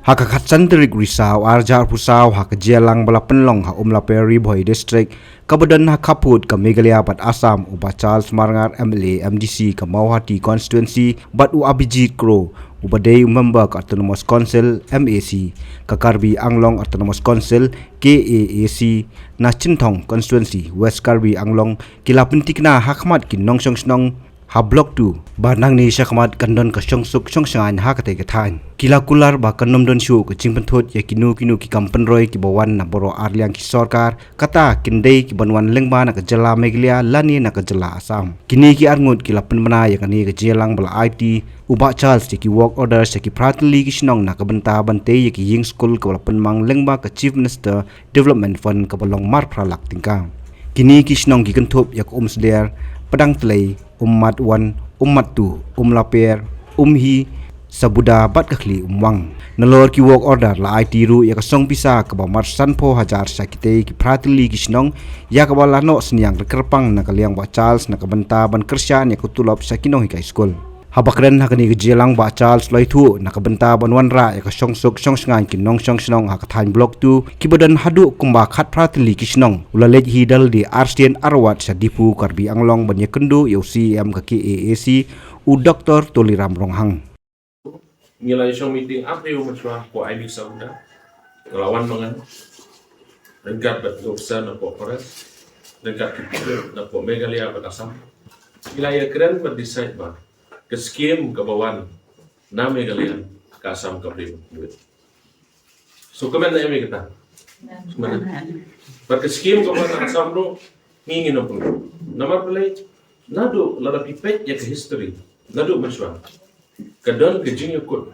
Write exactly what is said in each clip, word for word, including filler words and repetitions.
Ha ka khatsan tarik Risaw arhajar arphew saw, ha ka jingïalang ba la pynlong ha Umlaper, Ri Bhoi District, kaba don ha khappud ka Meghalaya bad Assam, u Bah Charles Marngar, M L A M D C ka Mawhati Constituency, bad u Abhijit Kro, uba dei u member ka Autonomous Council, M A C ka Karbi Anglong Autonomous Council, K A A C, na Chinthong Constituency, West Karbi Anglong, ki la pynthikna ha khmat ki nongshong shnong ha Block two ba nangne shakhmat kan don ka shongsuk shongshngaiñ ha katei ka thaiñ. Ki la kular ba kan nym don shuh ka jingpynthut ïa kino kino ki kam pynroi kiba wan na baroh arliang ki sorkar, kata kin dei kiban wan lyngba na ka jylla Meghalaya lane na ka jylla Assam. Kine ki arngut ki la pynbna ïa kane ka jingïalang ba la aiti u Bah Charles ïa ki work order sha ki phra tylli ki shnong na ka bynta ban tei ïa ki ïing skul kaba la pynmang lyngba ka Chief Minister Development Fund kaba long mar phra lak tyngka. Kine ki shnong ki kynthup ïa ka Umsder, Padangtlei, Ummatwan, Ummattu, Umlaper, Umhi, Sabuda bad ka Khlieh Umwang. Nalor ki work order, la aiti ruh ïa ka song pisa kaba mar sanphew hajar sha kitei ki phra tylli ki shnong, ïa kaba la noh synñiang da kyrpang na ka liang Bah Charles na ka bynta ban kyrshan ïa ka tulop sha ki nonghikai skul. Haba kren ha kane ka jingïalang, Bah Charles u la ïathuh na ka bynta ban wanrah ïa ka shongsuk shongshngaiñ ki nongshong shnong ha ka thaiñ Block two, kiba don haduh kumba khatphra tylli ki shnong, u la leit hi da lade arsien arwat sha Diphu, Karbi Anglong ban ïakynduh ïa u C E M ka K A A C, u Doctor Tuliram Ronghang. Ngi la ïashong meeting arphew mynshuwa, ko I B Sabuda, nga la wan ma nga ryngkat bad ki officer na pdeng Forest, ryngkat ki pulit na pdeng Meghalaya bad Assam. Ngi la ïakren bad decide ba ka skim kaba wan na Meghalaya, ka Assam ka briew. So kmen na ïa me kata. Kmen. Bad ka skim kaba wan na Assam ruh, ngi ngin ym pynlong. Namar balei? Naduh lada phi peit ïa ka history, naduh mynshuwa, ka don ka jingïakut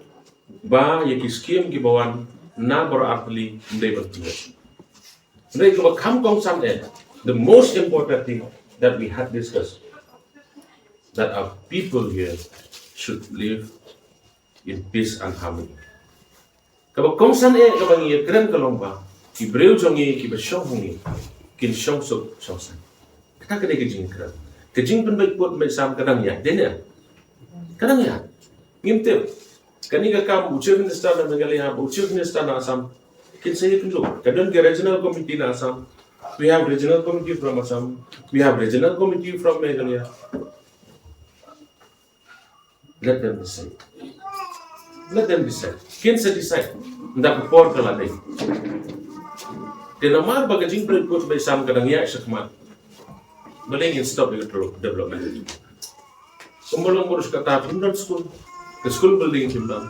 ba ïa ki skim kiba wan na baroh artylli ym dei ban pynlong. Hynrei kaba kham kongsan eh, the most important thing that we had discussed, that our people here should live in peace and harmony. Kaba kongsan eh kaba ngi ïakren ka long ba ki briew jong ngi kiba shong ha ngi kin shong suk shong saiñ. Kata ka dei ka jingïakren. Ka jingpynbeit pud beit sam ka dang ïaid, dei ne? Ka dang ïaid. Ngim tip. Kane ka kam u Chief Minister na Meghalaya, u Chief Minister na Assam, kin sa ïakynduh. Ka don ka regional committee na Assam. We have regional committee from Assam. We have regional committee from Meghalaya. Let them decide. Let them decide. Kin sa decide. Nda ka por ka la dei. Te namar ba ka jingpynbeit pud beit sam ka dang ïaid shakhmat, balei ngin stop ïa ka development? Kumba long bor sha kata, phim don skul. Ka skul building phim don.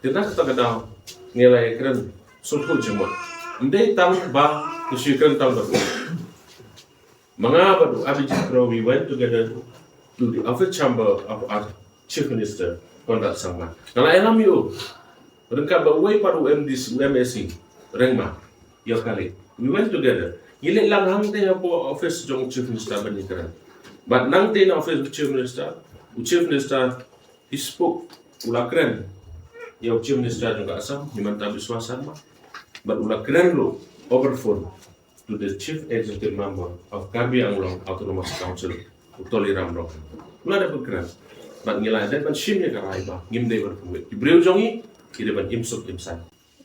Te na kata ka daw ngi la ïakren sngewthuh jingmut. Ym dei tang ba ngi shu ïakren tang ba. Ma nga bad u Abhijit Kro, we went together to the office chamber of our Chief Minister, Conrad Sangma. Nga la ïalam ïa u ryngkat bad uwei pat u M D C, u M A C, Rengma, ïa u Khalid. We went together. Ngi leit lang hangtei hapoh office jong u Chief Minister ban ïakren. Bad nangtei na office u Chief Minister, u Chief Minister, he spoke, u la kren ïa u Chief Minister jong ka Assam, Himanta Biswa Sarma. Bad u la kren ruh over phone to the Chief Executive Member of Karbi Anglong Autonomous Council, u Tuliram Ronghang. U la dep ban kren. Bad ngi la dep ban shim ïa ka rai ba ngim dei ban pynwit. Ki briew jong ngi ki dei ban im suk im saiñ.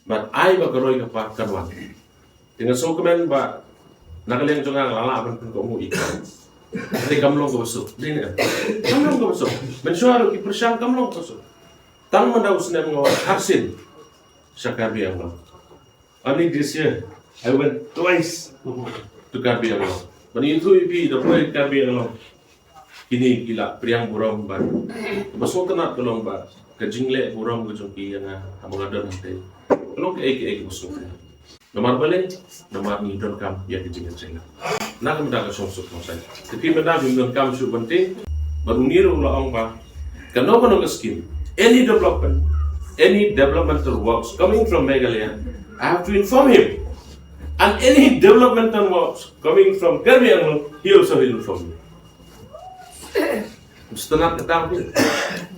Bad ai ba ka roi ka par kan wan. Te nga sngewkmen ba na ka liang jong nga, nga la lah ban pynkohnguh ïa ka. Te kam long kaba suk. Dei ne? Kam long kaba suk. Mynshuwa ruh ki pyrshang, kam long kaba suk. Tang mynta u snem nga wan arsien sha Karbi Anglong. Only this year, I went twice to Karbi Anglong. Ban ïathuh ïa phi, da poi Karbi Anglong, kine ki la pdiang burom bad ba sngewtynnat ka long ba ka jingleh burom ka jong ki ïa nga haba nga don hangtei ka long kaei kaei kaba sngewtynnat. Namar balei? Namar ngi donkam ïa ka jingïatrei na ka bynta ka shongsuk shongsaiñ. Te phi mynta phim donkam shuh ban tieng. Bad une ruh u la ong ba kano kano ka scheme, any development, any developmental works coming from Meghalaya, I have to inform him. And any developmental works coming from Karbi Anglong, he also will inform me. Mesti nak kata phi.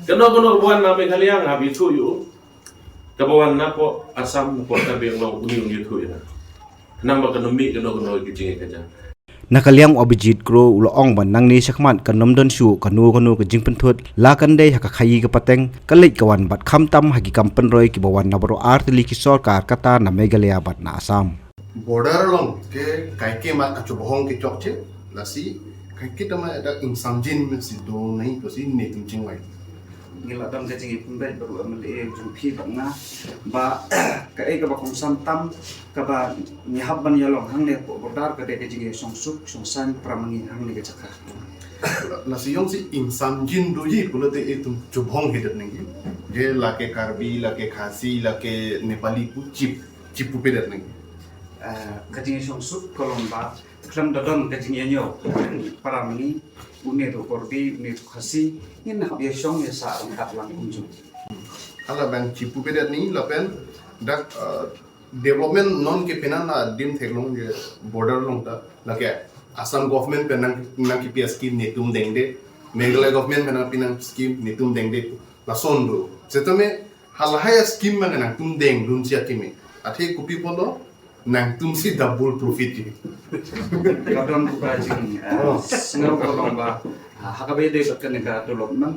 Kano kano kaba wan na Meghalaya nga hap ïathuh ïa u. Kaba wan napoh Assam, napoh Karbi Anglong, une un ïathuh ïa nga. Khnang ba kan ym mih kano kano ka jingïakajia. Na ka liang u Abhijit Kro u la ong ba nangne shakhmat kan ym don shuh kano kano ka jingpynthut la kan dei ha ka khaii ka pateng ka leit ka wan bad khamtam ha ki kam pynroi kiba wan na baroh ar tylli ki sorkar kata na Meghalaya bad na Assam. Border along ke kaei ke ma ka chubhong ki chok che, lasi kaei ke tama da ingsamjin me si do nai ko si ne tum chingwai. Ngi la dang ka jingïapynbeit bad u M L A jong phi bad nga ba kaei kaba kongsan tam kaba ngi hap ban ïalong hangne hapoh border ka dei ka jingïashongsuk shongsaiñ para ma ngi hangne ka jaka. Lasi ïong si ingsamjin do ji pula te e tum chubhong hi dat ngi. Je la ke Karbi, la ke Khasi, la ke Nepali pu chip chip pu pedat ngi. Eh, ka jingïashongsuk ka long ba khlem da don ka jingïañiew para ma ngi, une ruh Karbi, une ruh Khasi, ngin hap ïashong ïasah ryngkat lang kumjuh. Hala bang chip pu pedat ngi la pen dak, eh, development non ke pynang na dim thek long je border long ta la ke Assam government pynang nang ki P S scheme ne tum deng de, Meghalaya government pynang pynang scheme ne tum deng de la son do. Setame hala hai scheme ma nang tum deng dun sia ki me. Athe kupi polo nang tum si double profit ji. Ka don ku ka jing, eh, sngew ka long ba, ah, ha kaba ïadei bad kane ka development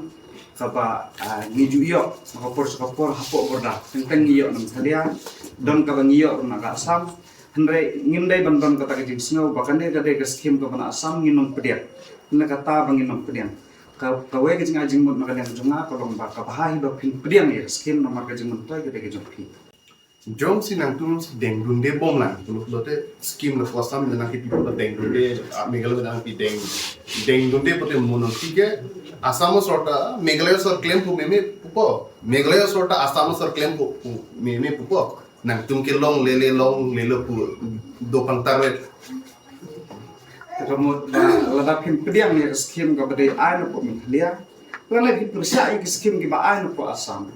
kaba, ah, ngi ju ïoh na ka por sha ka por hapoh border. Teng teng ngi ïoh na Meghalaya, don kaba ngi ïoh na ka Assam. Hynrei ngim dei ban don kata ka jingsngew ba kane ka dei ka scheme kaba na Assam ngin ym pdiang. Na kata ba ngin ym pdiang. Ka, kawei ka jingai jingmut na ka liang jong nga ka long ba kaba ha hi ba phin pdiang ïa ka scheme namar ka jingmyntoi ka dei ka jong phi. Jong si nang tum si deng dunde bom lang. Tum lote scheme na Assam na nang ki people deng dunde, ah, Meghalaya nang ki deng, deng dunde pote monon tike. Assam sorta, Meghalaya sor claim pu meme pupo. Meghalaya sorta Assam sor claim pu, pu meme pupo. Nang tum ke long lele long lele pu do pang tarwet. Ka mut ba lada phin pdiang ïa ka scheme kaba dei ai na pdeng Meghalaya, lada phin pyrshah ïa ka scheme kiba ai na pdeng Assam,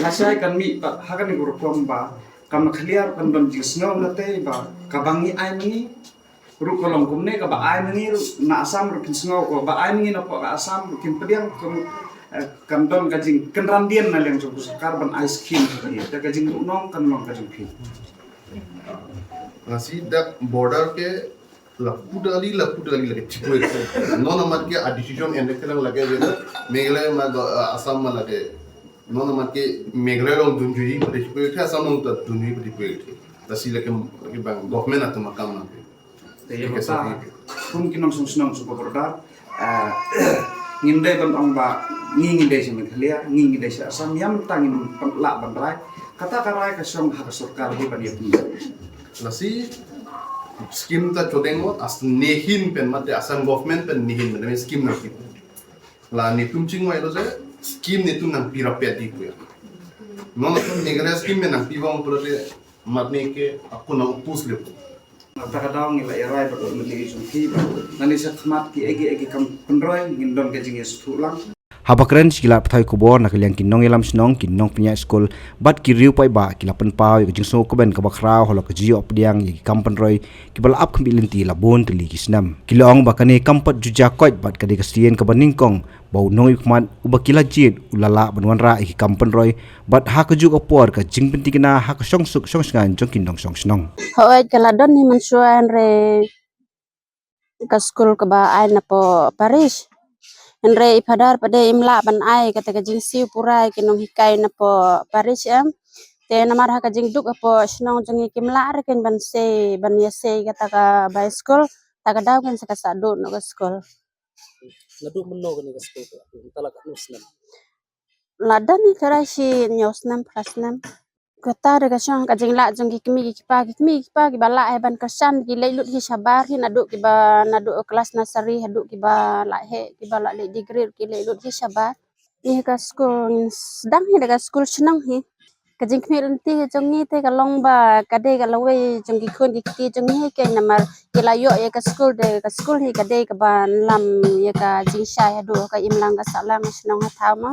lashai kan mih pat ha kane ka rukom ba ka Meghalaya ruh kan don jingsngew na te ba kaba ngi ai ma ngi ruh ka long kumne, kaba ai ma ngi ruh na Assam ruh kin sngew, kaba ai ma ngi na pdeng Assam ruh kin pdiang. Ka mut, eh, kan don ka jingkynran dien na liang jong ka sorkar ban ai scheme ka, te ka jingduhnong kan long ka jong phi. Nga si dak border ke la pudali, la pudali la ke chipwe. Non amat ke a decision and ke lang lage je Meghalaya ma do, uh, Assam ma lage. Non amat ke Meghalaya long dunjui pade chipwe, ke Assam long ta dunjui pade chipwe. Ta si lage ke bang government atu makam na. Te ïa kata, kum ki nongshong shnong sha ka border, ah, ngim dei ban ong ba ngi ngi dei sha Meghalaya, ngi ngi dei sha Assam, ïa mynta ngim lah ban rai. Kata ka rai ka shong ha ka sorkar hi ban ïa pynlong. Lasi scheme ta chodeng mo, as nehin pen mate Assam government pen nehin pen scheme na ki. La ne tum chingwai lo je, scheme ne tum nang pi rapet di kuya. Non tum Meghalaya scheme me nang pi bang pura de mat ne ke aku na upus le. Kata ka daw ngi la ïa rai bad u M L A jong phi ba nani sa khmat ki egi egi kam pynroi ngin don ka jingïasngewthuh lang. Haba kren sha ki lad pathai khubor na ka liang ki nongïalam shnong, ki nongpynïaid skul bad ki riew paidbah ki la pynpaw ïa ka jingsngewkmen kaba khraw halor ka jingïoh pdiang ïa ki kam pynroi kiba la ap khmih lynti la bun tylli ki snem. Ki la ong ba kane kam pat ju jia koit bad ka dei ka sien kaba nyngkong ba u nongïakhmat uba ki la jied u la lah ban wanrah ïa ki kam pynroi bad ha kajuh ka por ka jingpynthikna ha ka shongsuk shongshngaiñ jong ki nongshong shnong. Hooid ka la don hi mynshuwa hynrei ka skul kaba ai na pdeng parish. Hynrei i Phadar pat de im lah ban ai kata ka jingsiew pura ïa ki nonghikai na pdeng parish em. Te namar ha ka jingduk hapoh shnong jong ngi kim lah re kin ban sei, ban ïa sei kata ka bai skul. Ta ka daw kin sa ka sa duh noh ka skul. Naduh mynno kane ka skul ka la duh, mynta la katno snem? La dang ni tharai shi hynñiew snem, phra snem. Kata da ka shong ka jinglah jong ki kmie ki kpa, ki kmie ki kpa kiba lah heh ban kyrshan ki leit lut hi shabar hi naduh kiba naduh klas nursery haduh kiba lah heh kiba lah leit degree ki leit lut hi shabar. Ni ka skul sdang hi da ka skul shnong hi. Ka jingkhmih lynti jong ngi te ka long ba ka dei ka lawei jong ki khun ki kti jong ngi hi keiñ namar ki la ïoh ïa ka skul te ka skul hi ka dei kaba lam ïa ka jingshai haduh ka imlang ka sahlang shnong ha thaw mo.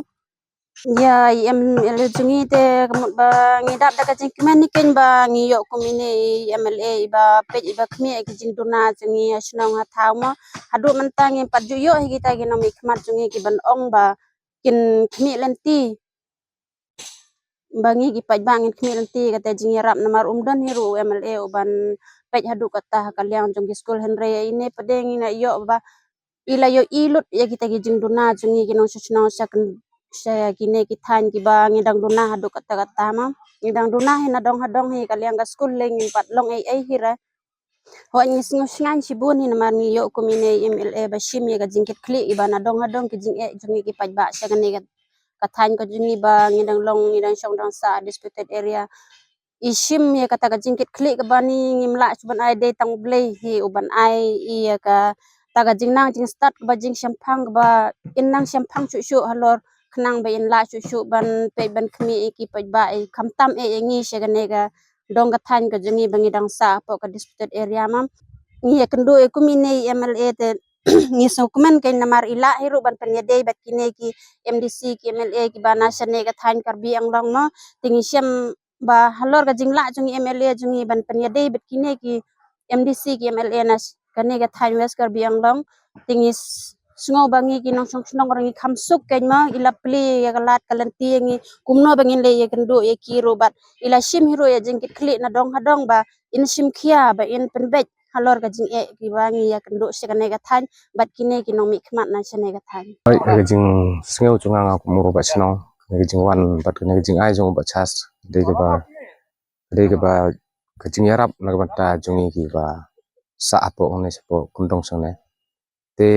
Ïa i M L A jong ngi te ka mut ba ngi dap da ka jingkmen ni keiñ ba ngi ïoh kum ine i M L A iba peit iba khmih ïa ki jingduna jong ngi ha shnong ha thaw mo. Haduh mynta ngim pat ju ïoh hi kita ki nongmihkhmat jong ngi ki ban ong ba kin khmih lynti. ba ngi ki paidbah ngin khmih lynti kata jingïarap namar um don hi ruh u M L A u ban peit haduh kata ha ka liang jong ki skul, hynrei ine pat de ngi na ïoh ba i la ïohi lut ïa kita ki jingduna jong ngi ki nongshong shnong sha kine ki thaiñ kiba ngi dang duna haduh kata kata ma. Ngi dang duna hi na dong ha dong hi ka liang ka skul lei ngim pat long ei ei hi re. Hooid ngi sngew shngaiñ shibun hi namar ngi ïoh kum ine i M L A ba shim ïa ka jingkitkhlieh iba na dong ha dong ki jingeh jong ngi ki paidbah sha kane ka thaiñ ka jong ngi ba ngi dang long ngi dang shong dang sah disputed area. I shim ïa kata ka jingkitkhlieh kaba ngi ngim lah shuh ban ai, dei tang U Blei hi u ban ai ïa kata ka jingnang jingstad kaba jingshemphang kaba in nang shemphang shuh shuh halor khnang ba in lah shuh shuh ban peit ban khmih ïa ki paidbah, i khamtam eh ïa ngi sha kane ka dong ka thaiñ ka jong ngi ba ngi dang sah hapoh ka disputed area ma. Ngi ïakynduh ïa kum ine i M L A te ngi sngewkmen kein namar i lah hi ruh ban pynïadei bad kine ki M D C ki M L A kiba na shane ka thaiñ Karbi Anglong ma. Te ngi shem ba halor ka jinglah jong i M L A jong ngi ban pynïadei bad kine ki M D C ki M L A na sh- kane ka thaiñ West Karbi Anglong. Te ngi s- sngew ba ngi ki nongshong shnong ruh ngi kham suk kein ma, i la plie ïa ka lad ka lynti ïa ngi kumno ba ngin leh ïakynduh ïa ki ruh bad i la shim hi ruh ïa jingkitkhlieh na dong ha dong ba in shim khia ba in pynbeit halor ka jingeh kiba ngi ïakynduh sha kane ka thaiñ bad kine ki nongmihkhmat na shane ka thaiñ. Hooid, ka jingsngew jong nga kum u rangbah shnong, ka jingwan bad ka jingai jong u Bah Charles, dei kaba, dei kaba ka jingïarap na ka bynta jong ngi kiba sah hapoh ne shapoh kyndong shangne. Te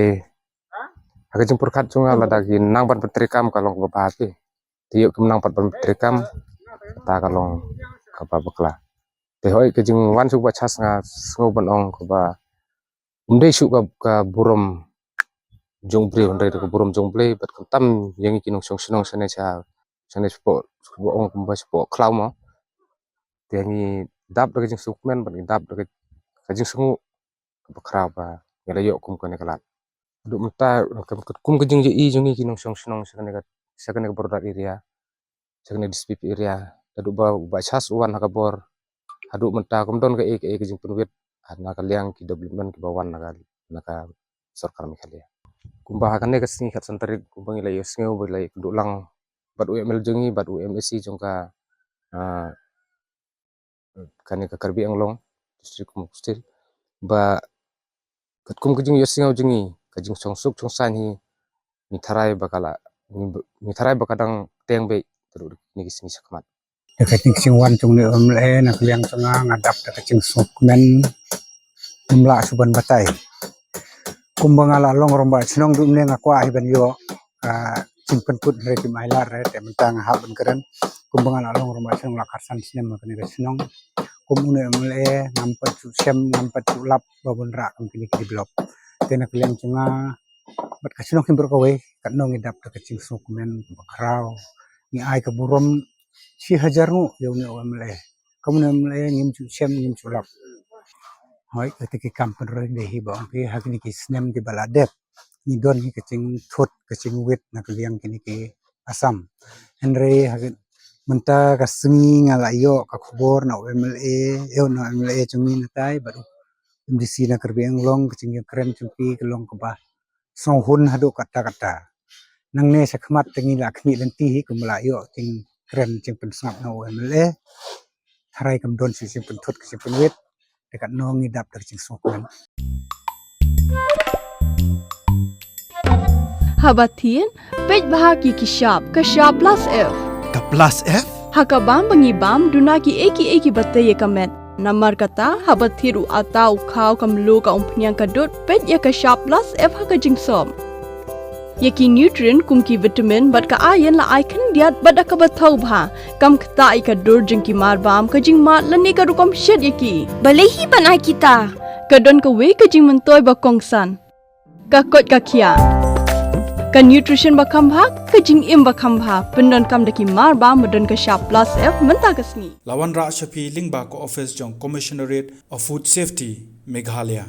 ha ka jingpyrkhat jong nga lada ki nang ban pyntreikam ka long kaba bha te. Te ïoh kim nang pat ban pyntreikam kata ka long kaba bakla. Te hooid ka jingwan sha u Bah Charles nga sngew ban ong kaba um dei shuh ka, ka burom jong u briew hynrei ka burom jong u Blei bad khamtam ïa ngi ki nongshong shnong shane sha, shane shapoh, shapoh ong kumba shapoh khlaw mo. Te ngi dap da ka jingsngewkmen bad ngi dap da ka, ka jingsngew kaba khraw ba ngi la ïoh kum kane ka lad. Haduh mynta kum ka jingïohi jong ngi ki nongshong shnong sha kane ka, sha kane ka border area, sha kane ka dispute area, haduh ba u Bah Charles u wan ha ka bor, haduh mynta kam don kaei kaei ka jingpynwit na ka liang ki development kiba wan na ka, na ka sorkar Meghalaya. Kumba ha kane ka sngi khatsan tarik kumba ngi la ïohsngew ba la ïakynduh lang bad u M L A jong ngi bad u M A C jong ka, ah, kane ka Karbi Anglong District Council ba katkum ka jingïohsngew jong ngi, ka jingshongsuk shongsaiñ hi, ngi tharai ba ka la, ngi, ngi tharai ba ka dang teng beit haduh kine ki sngi shakhmat. Da ka jingwan jong une u M L A na ka liang jong nga, nga dap da ka jingsngewkmen, ngam lah shuh ban batai. Kumba nga la long rangbah shnong haduh mynne nga kwah hi ban ïoh ka jingpynkut hynrei kim ailad re, te mynta nga hap ban kren. Kumba nga la long rangbah shnong la khatsan snem ha kane ka shnong, kum une u M L A ngam pat shu shem, ngam pat shu lap ba bun rah kum kine ki develop. Te na ka liang jong nga bad ka shnong khyndiat kawei, katno ngi dap da ka jingsngewkmen kaba khraw. Ngi ai ka burom shi hajar nguh ïa une u M L A. Kum une u M L A ngim shu shem, ngim shu lap. Hooid, kata ki kam pynroi dei hi ba ong phi ha kine ki snem kiba la dep ngi don hi ka jingthut ka jingwit na ka liang kine ki Assam. Hynrei ha ka, mynta ka sngi nga la ïoh ka khubor na u M L A, ïoh na u M L A jong ngi na tai bad u M D C na Karbi Anglong, ka jingïakren jong ki ka long kaba sngewhun haduh katta katta. Nangne shakhmat te ngi la khmih lynti hi kumba la ïoh jingkren jingpynsngap na u M L A. Tharai kam don shuh jingpynthut ka jingpynwit. Te katno ngi dap da ka jingsngewkmen. Haba thied, peit bha ki ki shap, ka shap plus F. Ka plus F? Ha ka bam ba ngi bam, duna kiei kiei kiba tei ïa ka met. Namar kata, haba thied u atta u khaw ka mluh ka umphniang ka dud, peit ïa ka shap plus F ha ka jingsop. Ïa ki nutrient kum ki vitamin bad ka iron la ai khyndiat bad da kaba thaw bha. Kam ktah ïa ka dur jong ki marbam, ka jingmad lane ka rukom shet ïa ki. Balei hi ban ai kita? Ka don kawei ka jingmyntoi ba kongsan. Ka koit ka khiah. Ka nutrition ba kham bha, ka jingim ba kham bha. Pyndonkam da ki marbam ba don ka shap plus F mynta ka sngi. La wanrah sha phi lyngba ka office jong Commissionerate of Food Safety, Meghalaya.